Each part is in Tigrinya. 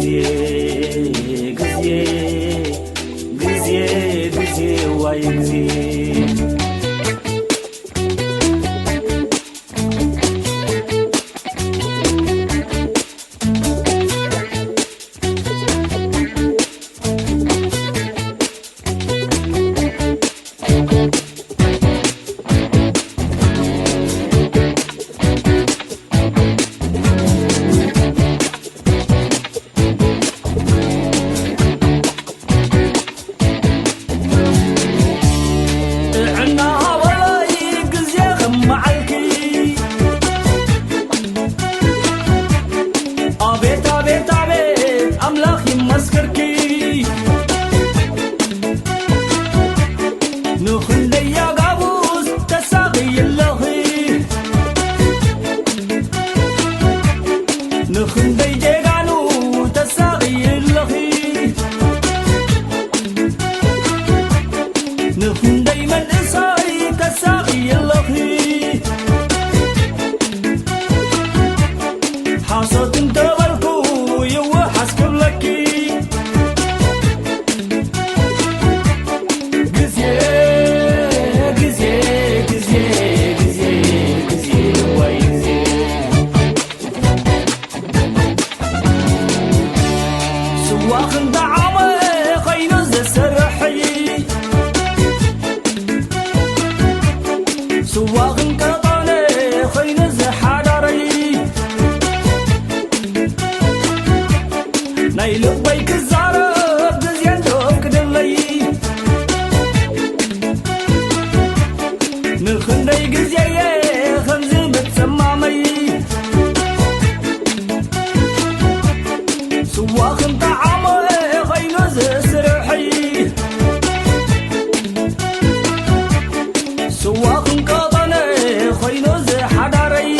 ግዜ፣ ግዜ፣ ግዜ፣ ግዜ፣ ዋይ ግዜ። ጥዕና ሃበይ ግዜ ከም መዓልኪ። ኣቤት፣ ኣቤት፣ ኣቤት፣ ኣምላኽ ይመስክርኪ። ንኽንደይ ኣጋቡስ ተሳቕዪ ኣለኺ። ንኽንደይ ጀጋኑ ተሳቕዪ ኣለኺ። ንኽንደይ መንእሰይ ተሳቕዪ ኣለኺ። ሓሶት እንተበልኩ ይወሓስ ክብለኪ። ግዜ፣ ግዜ፣ ግዜ፣ ግዜ፣ ግዜ፣ ዋይ ግዜ። ስዋ ክንጠዓመ ኸይኑ ዝስርሐይ፣ ስዋ ክንቀጠነ ኸይኑ ዝሓዳረይ፣ ናይ ልበይ ክዛረብ ግዜ እንዶ ክድለይ፣ ንኽንደይ ግዜ እየ ከምዚ ምትሰማመይ። ስዋ ክንጠዓሞ ኾይኑ ዝስርሐይ፣ ስዋ ክንቀጠነ ኾይኑ ዝሓዳረይ።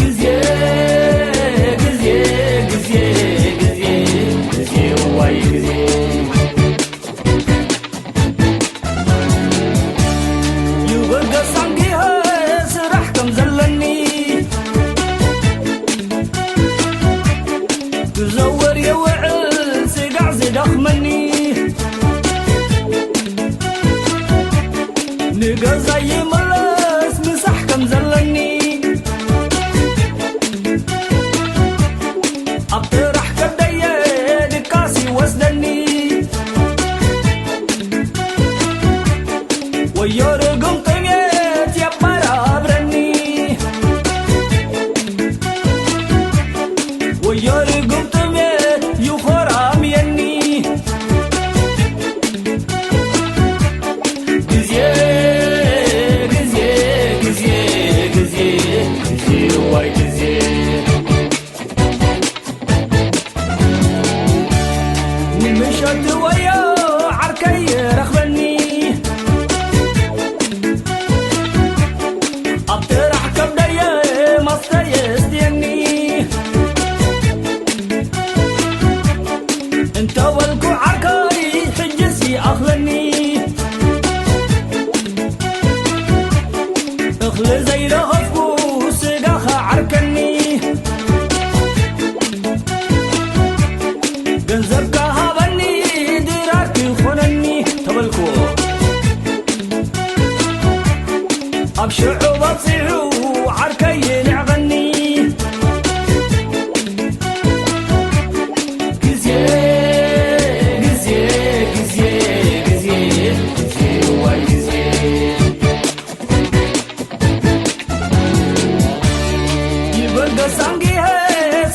ግዜ፣ ግዜ፣ ግዜ፣ ግዜ፣ ግዜ፣ ዋይ ግዜ። ይበገስ ኣንጊሀ ስራሕ ከም ዘለኒ፣ ክዘውር ይውዕል ስጋዕ ዝደኽመኒ፣ ንገዛ ይምለስ ምሳሕ ከም ዘለኒ፣ ኣብ ጥራሕ ከብደየ ድቃስ ይወስደኒ። ወዮ ርጉም ጥሜት የበራብረኒ። ወዮ ርጉም ጥሜት ይኾራምየኒ። ግዜ፣ ግዜ፣ ግዜ፣ ግዜ፣ ግዜ፣ ዋይ ግዜ። ንምሸት ወዮ ዓርከይ ይረኽበኒ፣ ኣብ ጥራሕ ከብደየ ማስተ የስትየኒ፣ እንተበልኩ ዓርከይ ሕጅስ ይኣኽለኒ። እኽሊ ዘይረኸብኩ ስጋኻ ዓርከኒ፣ ገንዘብካ ሃበኒ ድራር ክኾነኒ ተበልኩዎ። ኣብ ሽዑ በጺሑ ዓርከይ ይንዕቐኒ። ግዜ፣ ግዜ፣ ግዜ፣ ግዜ፣ ግዜ፣ ዋይ ግዜ። ይበገስ ኣንጊሀ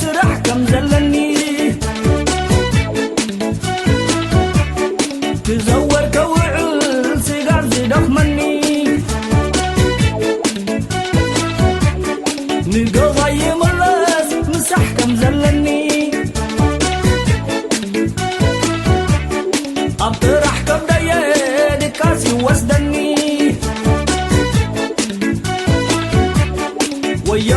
ስራሕ ከም ዘለኒ፣ ክዘወር ከውዕል ስጋር ዝደኽመኒ፣ ንገዛ ይምለስ ምሳሕ ከም ዘለኒ፣ ኣብ ጥራሕ ከብደየ ድቃስ ይወስደኒ። ወዮ